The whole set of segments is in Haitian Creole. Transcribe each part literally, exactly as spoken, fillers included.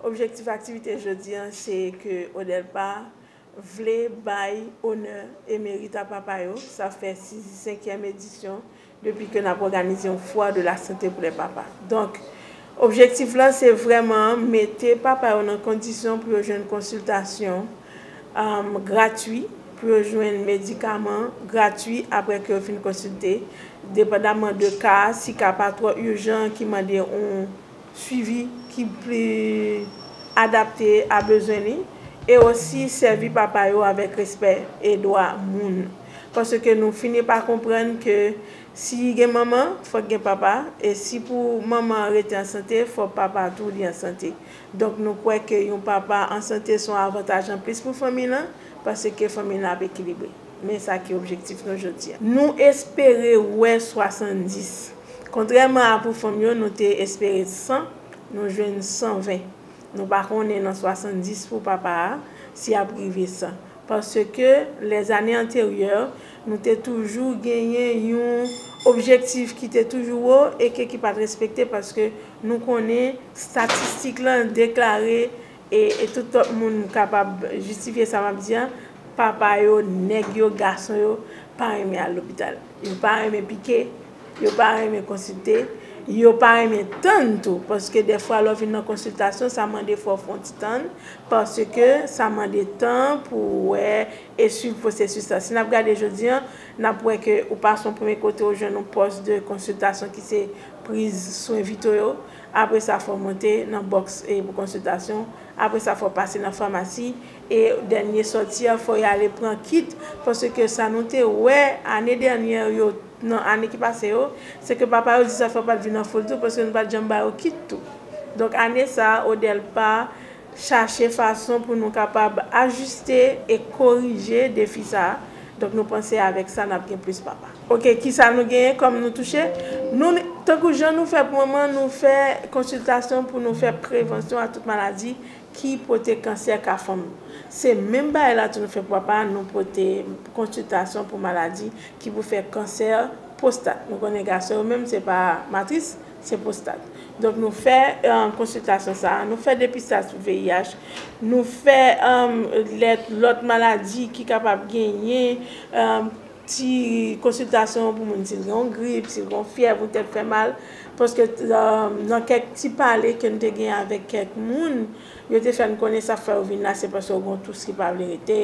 Objektif aktivite jodi a se ke Odelpa vle bay onè e merit a papa yo. Sa fè senkyèm edisyon depi ke n ap òganize yon Foire de la Santé pour les Papas. Donk, objektif la se vrèman mete papa yo nan kondisyon pou yo jwenn konsiltasyon um, gratwi, pou yo jwenn medikaman gratwi apre ke yo fin konsilte, depandaman de ka, si ka pa twò ijan ki mande yon swivi ki pli adapte a bezwen li, e osi sèvi papa yo avèk respè e dwa moun. Paske nou fini pa konprann ke si gen manman, fòk gen papa, e si pou manman an rete an sante, fòk papa tou li an sante. Donk nou kwè ke yon papa an sante se yon avantaj anplis pou fanmi lan, paske fanmi lan ap ekilibre. Men sa ki objektif nou jodi a. Nou espere wè swasanndis. Kontrèman a pou fanm yo, nou te espere san, nou jwenn san ven. Nou pa konnen nan swasanndis pou papa a, si ap rive san. Paske lèzane anteryè, nou te toujou genyen yon objektif ki te toujou wo e ke ki pa t respekte, paske nou konnen statistik lan deklare, e, e tout lòt moun kapab jistifye sa m ap di a, papa yo, nèg yo, gason yo pa renmen al lopital. Yo pa renmen pike, yo pa renmen konsilte, yo pa renmen tann tou, paske dèfwa lè w vin nan konsiltasyon, sa mande fò w fè yon ti tann, paske sa mande tan pou w wè e swiv pwosesis la. Si n ap gade jodi a, n ap wè ke ou pase yon premye kote, ou jwenn yon pòs de konsiltasyon ki se priz swen vito yo. Apre sa, fò w monte nan bòks e pou konsiltasyon. Apre sa, fò w pase nan famasi. E dènye sòti a, fò y ale pran kit, paske sa nou te wè ane dènyè yo, nan ane ki pase yo, se ke papa yo di sa fè yo pa t vin an foul tou, paske nou pa t janm ba yo kit tou. Donk, ane sa a, Odelpa chache fason pou nou kapab ajiste e korije defi sa a. Donk, nou panse avèk sa, n ap gen plis papa. Oke, kisa nou genyen kòm nou touche? Nou, tankou jan nou fè pou manman, nou fè konsiltasyon pou nou fè prevansyon a tout maladi ki pote kansè ka fanm. Se menm bagay la tou nou fè pou papa, nou pote konsiltasyon pou maladi ki pou fè kansè pwostat. Nou konnen gason yo menm, se pa matris, se pwostat. Donk, nou fè, um, konsiltasyon sa a, nou fè depistaj pou V I H, nou fè, um, lè, lòt maladi ki kapab genyen, um, ti konsiltasyon pou moun, si l gen yon grip, si l gen yon fyèv, yon tèt fè mal. Paske, um, nan kèk ti pale ke n te gen avèk kèk moun, yo te fè n konnen sa k fè yo vin la, se paske yo gen yon tous ki pa vle rete,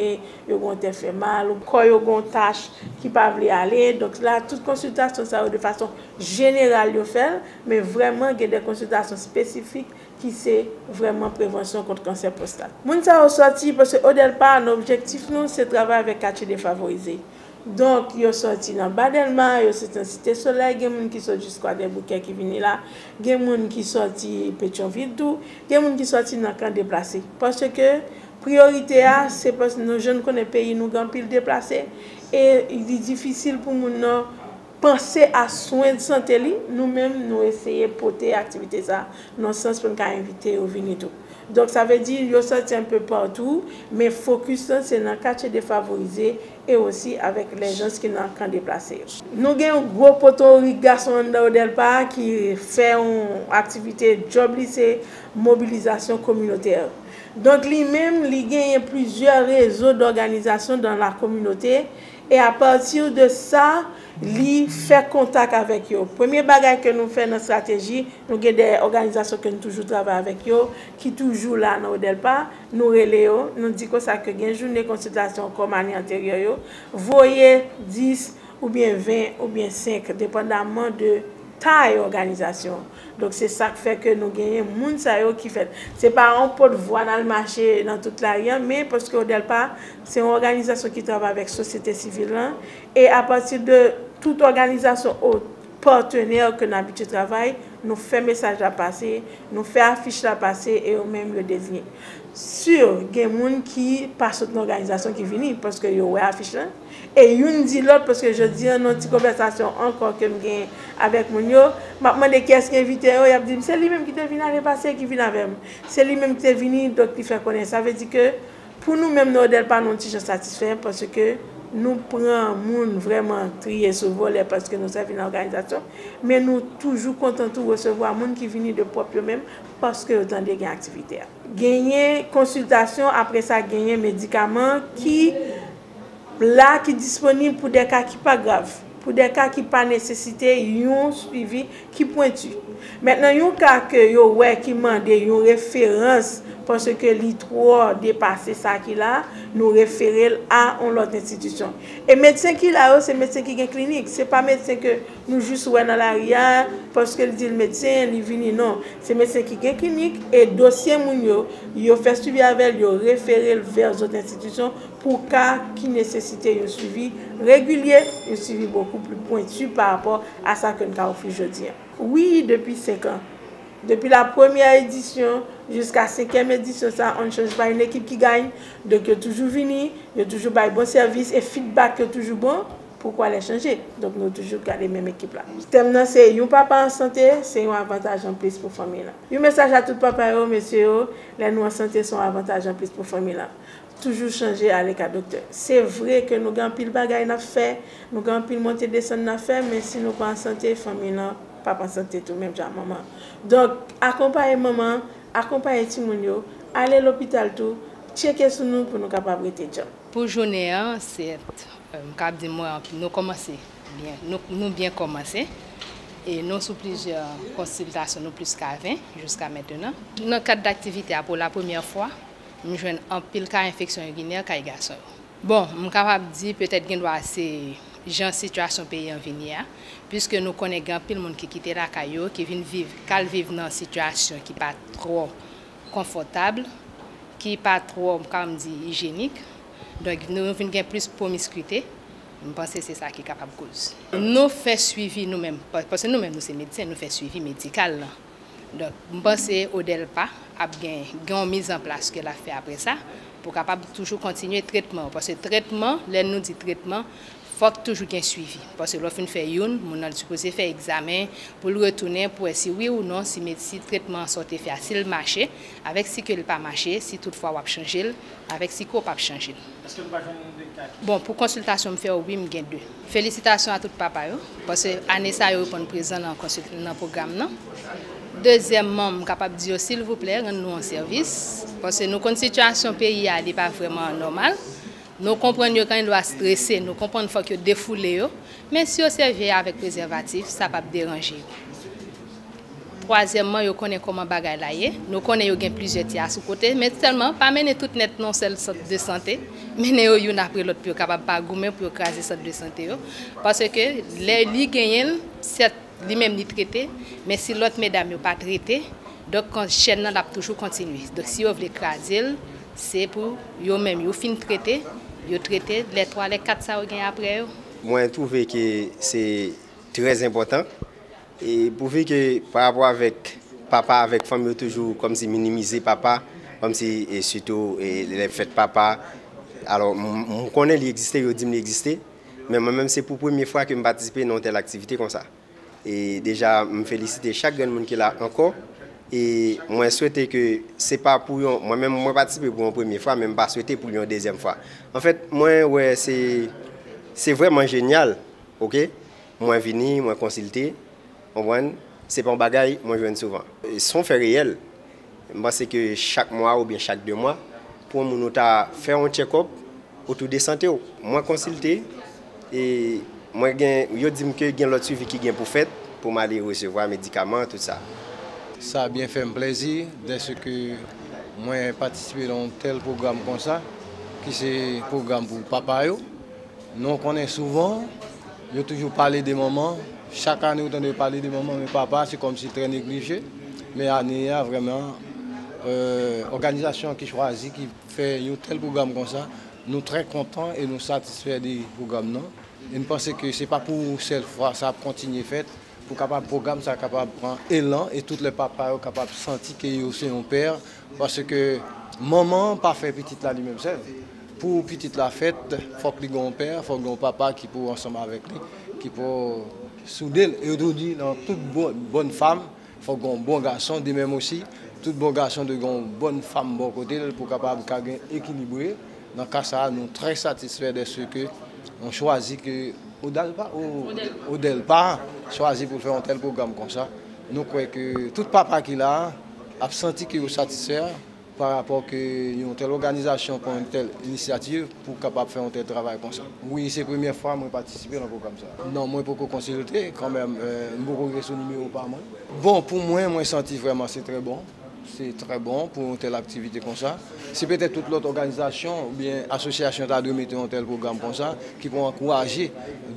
yo gen yon tèt fè mal, ou kò yo gen yon tach ki pa vle ale. Donk la, tout konsiltasyon sa yo de fason jeneral yo fè l, men vrèman gen de konsiltasyon espesifik ki se vrèman prevansyon kont kansè pwostat. Moun sa yo sòti paske Odelpa, nan objektif nou, se travay avèk katye defavorize. Donk, yo sòti nan Ba Dèlma, yo sòti nan Site Solèy, gen moun ki sòti jis Kwadèboukè ki vini la, gen moun ki sòti Petyonvil tou, gen moun ki sòti nan kan deplase. Paske priyorite a, se paske nou jwenn konnen peyi nou gen anpil deplase, e li difisil pou moun nan panse a swen de sante li, nou menm, nou eseye pote aktivite sa a nan sans pou n ka envite yo vini tou. Donk, sa vle di, yo sòti enpe patou, men fokis lan se nan katye defavorize e osi avèk lèzans ki nan kan deplase yo. Nou gen yon gwo potorik gason anndan Odelpa ki fè yon aktivite, djòb li se mobilizasyon kominotè. Donk, li menm, li genyen plizyè rezo dòganizasyon dan la kominote, e apati de sa, li fè kontak avèk yo. Premye bagay ke nou fè nan estrateji, nou gen de òganizasyon ke nou toujou travay avèk yo, ki toujou la nan Odelpa, nou rele yo, nou di konsa ke gen jounen konsiltasyon kòm ane anteryè yo, voye dis oubyen ven oubyen senk, depandaman de tay òganizasyon. Donk, se sa k fè ke nou genyen moun sa yo ki fèt. Se pa yon pòtvwa n al mache nan tout lari a, men paske Odelpa, se yon òganizasyon ki travay avèk sosyete sivil lan, e apati de tout òganizasyon o-, patnè ke n abitye travay, nou fè mesaj la pase, nou fè afich la pase, e yo menm yo deziyen. Si gen moun ki pa sot nan òganizasyon ki vini, paske yo wè afich lan, e youn di lòt, paske jodi a, nan ti konvèsasyon ankò ke m gen avèk moun yo, m ap mande kiyès ki envite yo, y ap di m, "Se li menm ki te vin ane pase ki vin avè m. Se li menm ki te vini, donk li fè konnen." Sa vle di ke Pou nou menm nan Odelpa, nou ti jan satisfè paske nou pran moun vrèman triye sou vòlè paske nou sèvi nan òganizasyon, men nou toujou kontan tou resevwa moun ki vini de pwòp yo menm paske yo tande gen aktivite a. Genyen konsiltasyon, apre sa genyen medikaman ki la, ki disponib pou de ka ki pa grav, pou de ka ki pa nesesite yon swivi ki pwenti. Mentnan, yon ka ke yo wè ki mande yon referans paske li twò depase sa ki la, nou refere l a yon lòt enstitisyon. E medsen ki la yo, se medsen ki gen klinik, se pa medsen ke nou jis wè nan lari a, paske l di l medsen, li vini, non. Se medsen ki gen klinik, e dosye moun yo, yo fè swivi avè l, yo refere l vè zòt enstitisyon pou ka ki nesesite yon swivi regilye, yon swivi bokou pli pwenti pa rapò a sa ke n ka ofri jodi a. Wi, depi senk an. Depi la premyè edisyon jiska senkyèm edisyon sa, on ne change pas une équipe qui gagne. Donk, yo toujou vini, yo toujou bay bon sèvis e feedback yo toujou bon. Pourquoi les changer? Donk, nou toujou gade menm ekip la. Tèm nan se yon papa an sante, se yon avantaj an plis pou fanmi lan. Yon mesaj a tout papa yo, mesye yo, lè nou an sante, se yon avantaj an plis pou fanmi lan. Toujou chanje ale ka doktè. Se vre ke nou gen anpil bagay n ap fè, nou gen anpil monte desann n ap fè, men si nou pa an sante, fanmi lan p ap an sante tou, menm jan ak manman. Donk, akonpaye manman, akonpaye timoun yo, ale lopital tou, tcheke sou nou pou nou kapab rete djanm. Pou jounen an, se, euh, m kab di mwen, nou kòmanse byen, nou, nou byen kòmanse. E nou sou plizyè konsiltasyon, nou plis ka ven jiska mentenan. Nan kad aktivite a, pou la premyè fwa, m jwenn anpil ka enfeksyon irinè kay gason yo. Bon, m kapab di petèt gen dwa se jan sitiyasyon peyi an vin ye a, piske nou konnen gen anpil moun ki kite lakay yo, ki vin viv, k al viv nan sitiyasyon ki pa twò konfòtab, ki pa twò, m ka di, ijyenik. Donk, nou vin gen plis pwomiskwite. M panse se sa ki kapab koz. Nou fè swivi nou menm, pa-, paske nou menm nou se medsen, nou fè swivi medikal lan. Donk, m panse Odelpa ap gen, gen yon mizanplas ke l ap fè apre sa, pou kapab toujou kontinye tretman yo. Paske tretman, lè nou di tretman, fòk toujou gen swivi. Paske lè w fin fè youn, moun nan li sipoze fè egzamen pou l retounen, pou wè si wi ou non, si med-, si tretman an sa w te fè a, si l mache, avèk si ke l pa mache, si toutfwa w ap chanje l, avèk si ke w p ap chanje l. Èske nou pa jwenn de ka ki... Bon, pou konsiltasyon m fè yo, wi, m gen de. Felisitasyon a tout papa yo, paske ane sa yo reponn prezan nan konsil-, nan pwogram nan. Dezyèmman, m kapab di yo, silvouplè, rann nou yon sèvis, paske nou konn sitiyasyon peyi a, li pa vrèman nòmal. Nou konprann yo gen dwa strese, nou konprann fòk yo defoule yo, men si yo sèvi avèk prezèvatif, sa p ap deranje yo. Twazyèmman, yo konnen kòman bagay la ye. Nou konnen yo gen plizyè ti a sou kote, men sèlman pa mennen tout nèt nan yon sèl sant de sante. Mennen yo youn apre lòt pou yo kapab pa goumen pou yo kraze sant de sante yo. Paske lè li genyen l, sèt, li menm li trete, men si lòt medam yo pa trete, donk, kon-, chèn nan l ap toujou kontinye. Donk, si yo vle kraze l, se pou yo menm yo fin trete, yo trete lè twa, lè kat sa yo gen apre yo. Mwen twouve ke se trè enpòtan. E pouvi ke pa rapò avèk papa, avèk fanm, yo toujou kòmsi minimize papa, kòmsi, e sitou, e lè fèt papa. Alò, m, m konnen li egziste, yo di m li egziste, men mwen menm, se pou premye fwa ke m patisipe nan yon tèl aktivite konsa. E deja, m felisite chak grenn moun ki la ankò. E mwen swete ke se pa pou yon, mwen menm, mwen patisipe pou yon premye fwa, men m pa swete pou l yon dezyèm fwa. Anfèt, mwen wè se, se vrèman jenyal, oke? Mwen vini, mwen konsilte, konprann? Se pa yon bagay mwen jwenn souvan. E se yon fè reyèl. M panse ke chak mwa oubyen chak de mwa, pou yon moun ou ta fè yon tchèkòp otou de sante w. Mwen konsilte, e mwen gen, yo di m ke gen lòt swivi ki gen pou fèt, pou m ale resevwa medikaman, tout sa. Sa byen fè m plèzi, dèske mwen patisipe nan yon tèl pwogram konsa, ki se pwogram pou papa yo. Nou konnen souvan, yo toujou pale de manman. Chak ane, ou tande yo pale de manman, men papa, se kòmsi trè neglije. Men ane a, vrèman, euh, òganizasyon ki chwazi, ki fè yon tèl pwogram konsa, nou trè kontan e nou satisfè de pwogram nan. E n panse ke se pa pou sèl fwa sa ap kontinye fèt, pou kapab pwogram sa kapab pran elan e tout lè papa yo kapab santi ke yo se yon pè, paske manman an pa fè pitit la li menm sèl. Pou pitit la fèt, fòk li gen yon pè, fòk gen yon papa ki pou ansanm avèk li, ki pou soude l. E yo toujou di, nan tout bon, bòn fanm, fòk gen yon bon gason, de menm osi, Tout bon gason dwe gen yon bòn fanm bò kote l pou kapab ka gen ekilibre. Nan ka sa a, nou trè satisfè dèske nou chwazi ke Odalpa, o, Odelpa chwazi pou l fè yon tèl pwogram konsa. Nou kwè ke tout papa ki la a ap santi ke yo satisfè pa rapò ke yon tèl òganizasyon pran yon tèl inisyativ pou kapab fè yon tèl travay konsa. Wi, se premyè fwa mwen patisipe nan pwogram sa. Non, mwen poko konsilte kanmenm, euh, m poko rive sou nimewo pa mwen. Bon, pou mwen, mwen santi vrèman se trè bon. Se trè bon pou yon tèl aktivite konsa. Se petèt tout lòt òganizasyon oubyen asosyasyon ta dwe mete yon tèl pwogram konsa ki pou ankouraje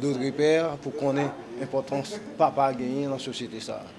dòt repè pou konnen enpòtans papa genyen nan sosyete sa a.